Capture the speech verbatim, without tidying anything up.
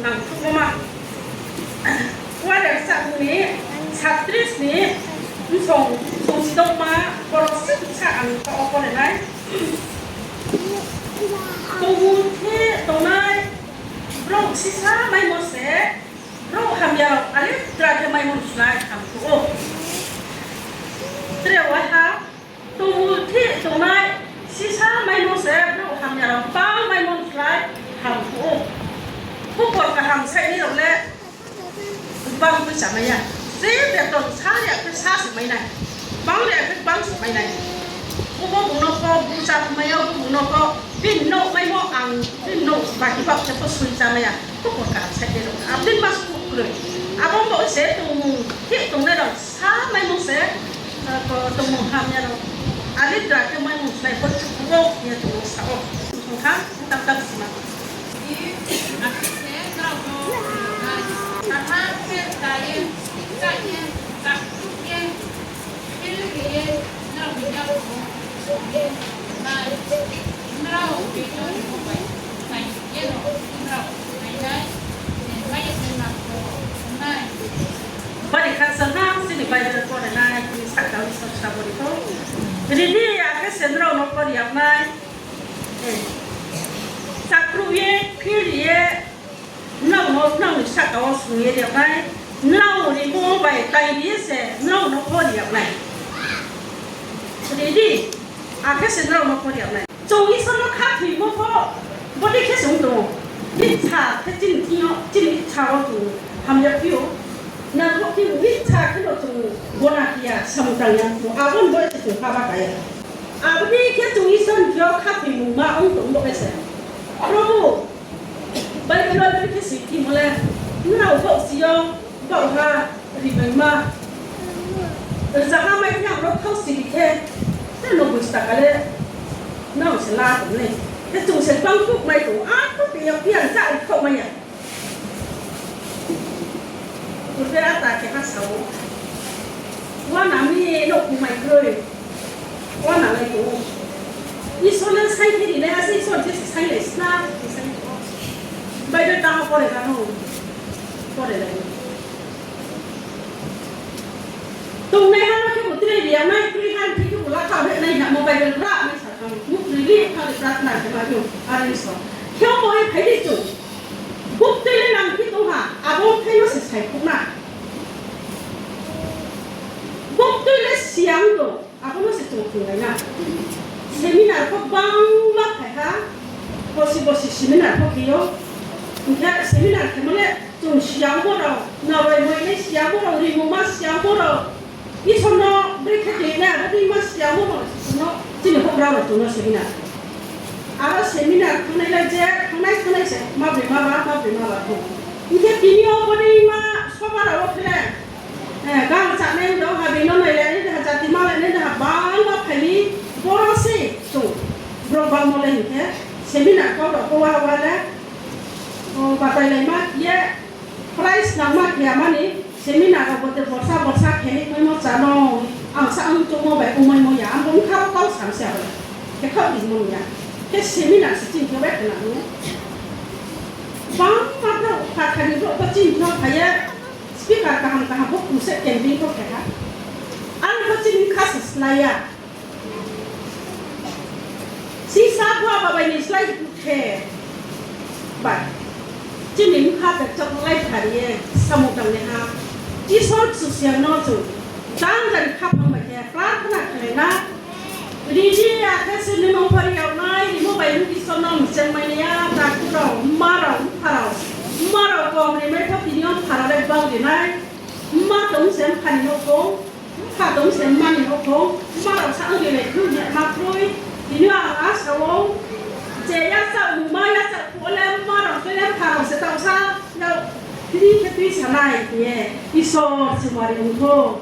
Ang khruhmo ma. Warrior chakmung ni satris ni bsong, bsong sidokma, boro sisa ang taoh wo pore nai. Tongmung thih tongnai brouh sisa maimo se, brouh hamya rao alidra khe maimo ni slái hamkuh ou. Tre waiha, tongmung thih tongnai sisa maimo se, brouh hamya rao bang maimo ni slái hamkuh ou. Khupor kaham sainai rao le bang poicha mai ya. Je beton sa ri ya khe sa se mai nai. Bang ri ya khe bang se mai nai. Ubo bung no pho bucha mai ya, ubo bung no pho bini nouh maimo ang, bini nouh baki bak khe pho soi cha mai ya. Khupor kaham sainai rao. Abo dei ma suh kroi. Abo bo se tongmung thih tongnai rao sa maimo se, tongmung hamya rao alidra khe maimo slái pho chukuh ou hing ye chung no sa ou. Song tha, tang tang sima. Bari khakchang ha, chini Bible pore nai, chini sahka wo Isor sabo ri pho. Ri di, akhe se nrao no pore yag nai. Chakruh ye, phil ye, nrao no, nrao ni sahka wo sung ye ri yag nai. Nrao rimo bai tai ri ye se nrao no pore yag nai. Ri di, akhe se nrao no pore yag nai. Chung Isor no khathoimo pho, bodei khe se ong tong ou. Micha khe chini thing yo, chini micha wo chung hamya phi ou. Nangkho khe micha khe no chung gona khe ya, samung tang ya, abo ni bo se chung haba ka ya. Abo dei khe chung Isor ni thing yo khathoimungma ong tong bo khe se. Probu, Bible wo bodei khe soi khimo le, nrao baohsi yo, baohha, rimaima, rzaha mai khe ang no thao siri khe, te no busta ka le, nrao se la tong le. Khe chung se bang kuh mai tong, a kuh phi ya, phi ya, ja ri khaoh mai ya. Purbe ata keha sa ou, uana mi nouhkhong mai kroi, uana lai tong ou. Isor le saing khe ri nai ha se, Isor khe se sainglai sna, Bible tang wo pore nai no, pore lai no. Tongnaiha no khebu tre ri ya nai, kroi ha ni khebu la kha he nai ha, mo Bible bra nai sa thanng, muh kroi li thanng le pratna khe ma no, are so. Khe bo ye phai di chung. Buktui le nang phi tong ha, abo thai no se sai khouh na. Buktui le siya ong tong, abo no se chung thunglai na. Seminar pho bangma phai ha, bosi bosi seminar pho khe ou. Hing khe seminar khemo le chung siya ongmo rao, narai moi le siya ongmo rao, rimungma siya ongmo rao, Isor no brekhe tui nai, abo dei ma siya ongmo rao, chung no chini houhgra rao chung no seminar. Aro seminar thanngnai le je thanngnai thanngnai se ma broi ma ba, ma broi ma ba tong. Hing khe tini yo bodei ma soba rao wo khe le, gang chanai de ha, bini no nailai nai de ha, jati malai nai de ha, bangma phai mi, boro se chung brouh bangmo le hing khe seminar kau rao kau wa wa le, batailai ma khe ye, prize nangma khe ya mani, seminar rao bo te borsa borsa khe ni khaimo cha no, ang sa ang chungmo bai ongmaimo ya, ang bo bkha wo kau sam se abo le, khe khaoh ri mo ya, khe seminar se chini khe bai khna ou. Bangma brouh, phathar ni brouh pho chini khe phai ye, speaker kaham kaham pho kung se campaign pho khe ha. Ang pho chini bkha se slái ya. Sisa bua babai ni slái khe bai. Chini bkha khe choknai phari ye samung tangnaiha Isor Kchusoyang no chung jang jani khaphang bai khe prarthana khlai na. Ri di, akhe se nung no phari yag nai, rimo bai nung Isor no mchengmai nai ya, takhu rao, mma rao, mpha rao, mma rao kom rimai pho tini yo mpha rao le bang ri nai, mma tong se mpha ni nouhkhong, mpha tong se mma ni nouhkhong, mma rao sa ong ri nai khe hing ye ma kroi, tini yo ang asa ou, je yachaoh mungma yachaoh phuh wo le mma rao khe le mpha rao se taoh sa, no, tini khe tuisa nai hing ye, Isor se mari ong thou.